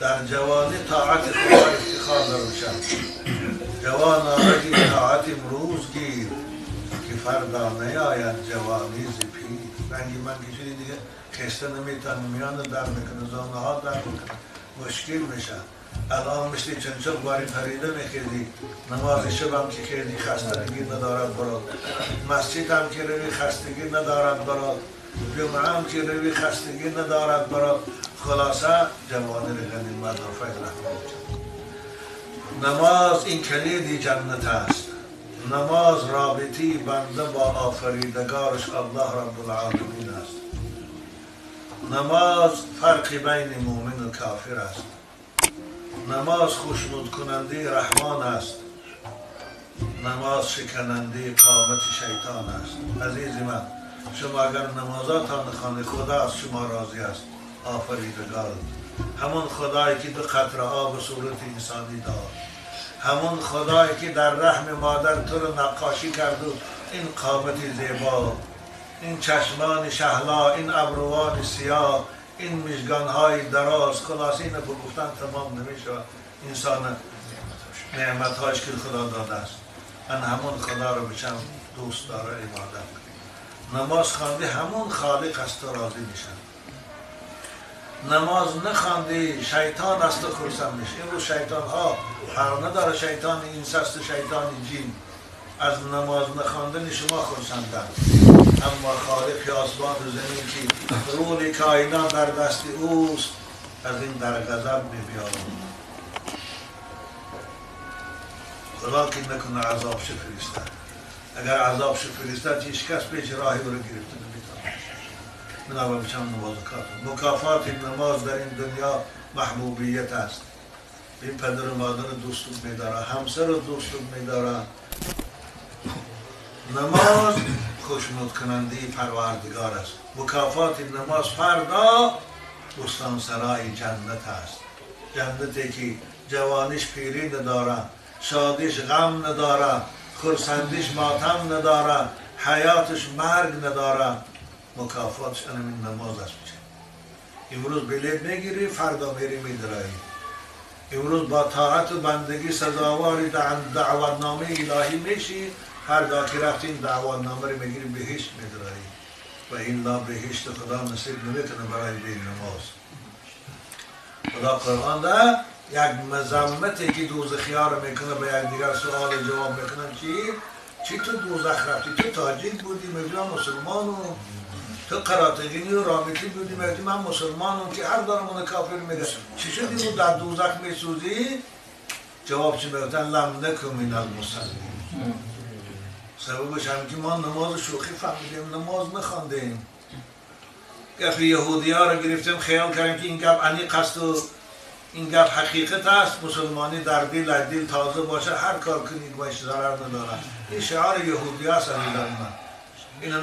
در جوانی طاعت خدا افتخار دروشم. جوان آرگی طاعت امروز گیر که فردا نیاید جوانی ز پیر. رنگی من که شدی دیگه خسته نمیتن، میان در میکنه، زانه ها در میکنه، مشکل میشه. الان مثل چنچل باری پریده میخیزی، نماز شب هم که خیلی خستگی ندارد برات، مسجد هم که روی خستگی ندارد برات، جمعه هم که روی خستگی ندارد برات. خلاصه جوانی رو غنیمت و فیض رحمان. نماز این کلید جنت است. نماز رابطی بنده با آفریدگارش الله رب العالمین است. نماز فرق بین مؤمن و کافر است. نماز خوشنود کننده رحمان است. نماز شکننده قامت شیطان است. عزیز من، شما اگر نمازاتان خانه خدا از شما راضی است، آفریدگار، همون خدایی که دو قطره آب صورت انسانی داد، همون خدایی که در رحم مادر تو رو نقاشی کرد و این قامت زیبا، این چشمان شهلا، این ابروان سیاه، این مژگان‌های دراز، خلاص اینو به گفتن تمام نمیشه. انسان نعمت‌هاش که خدا داده است، من همون خدا رو بچم دوست داره عبادت کنیم. نماز خوانده همون خالق از تو راضی میشه. نماز نخوانده شیطان از تو خرسند میشه. امروز شیطان ها فرق نداره، شیطان انس است و شیطان جن. از نماز نخواندن شما خرسندند، اما خالق آسمان و زمین که رول کائنات در دست اوست، از این در غضب می‌بیارد. خدا که نکنه عذاب فرستد. اگر عذاب فرستد هیچ کس پیش راهی او رو گرفته نمی‌تواند. بنابراین بچم نماز کافر. مکافات نماز در این دنیا محبوبیت است. این پدر و مادر دوست می‌داره، همسر دوست می‌داره. نماز خوشنود کننده پروردگار است. مکافات نماز فردا بستانسرای جنت است. جنتی که جوانیش پیری نداره، شادیش غم نداره، خرسندیش ماتم نداره، حیاتش مرگ نداره. مکافاتش همین نماز است. امروز بلیت میگیری، فردا میری میدرایی. امروز با طاعت و بندگی سزاوار دعوتنامه الهی میشی، فردا که رفتین دعوتنامه رو میگیری بهشت میدرایی. و الا بهشت خدا نصیب نمیکنه برای بی نماز. خدا قرآن ده یک مذمتی که دوزخی‌ها رو میکنه، به یک دیگر سوال جواب میکنن چی تو دوزخ رفتی؟ تو تاجیک بودی، میگی من مسلمانم. تو قراتگینی و رابطی بودی، میگی من مسلمانم، که هر دارمون کافر میگه. چی شدی اون در دوزخ میسوزی؟ جواب چی میگفتن؟ لم نکن من المصلین. سببش هم که ما نماز شوخی فهمیدیم، نماز نخواندیم. گفت یهودی ها رو گرفتیم، خیال کردیم که این گپ عمیق است و این گپ حقیقت است. مسلمانی در دل دل تازه باشه، هر کار کنید باش ضرر نداره. این شعار یهودی هست. عزیزان من، اینو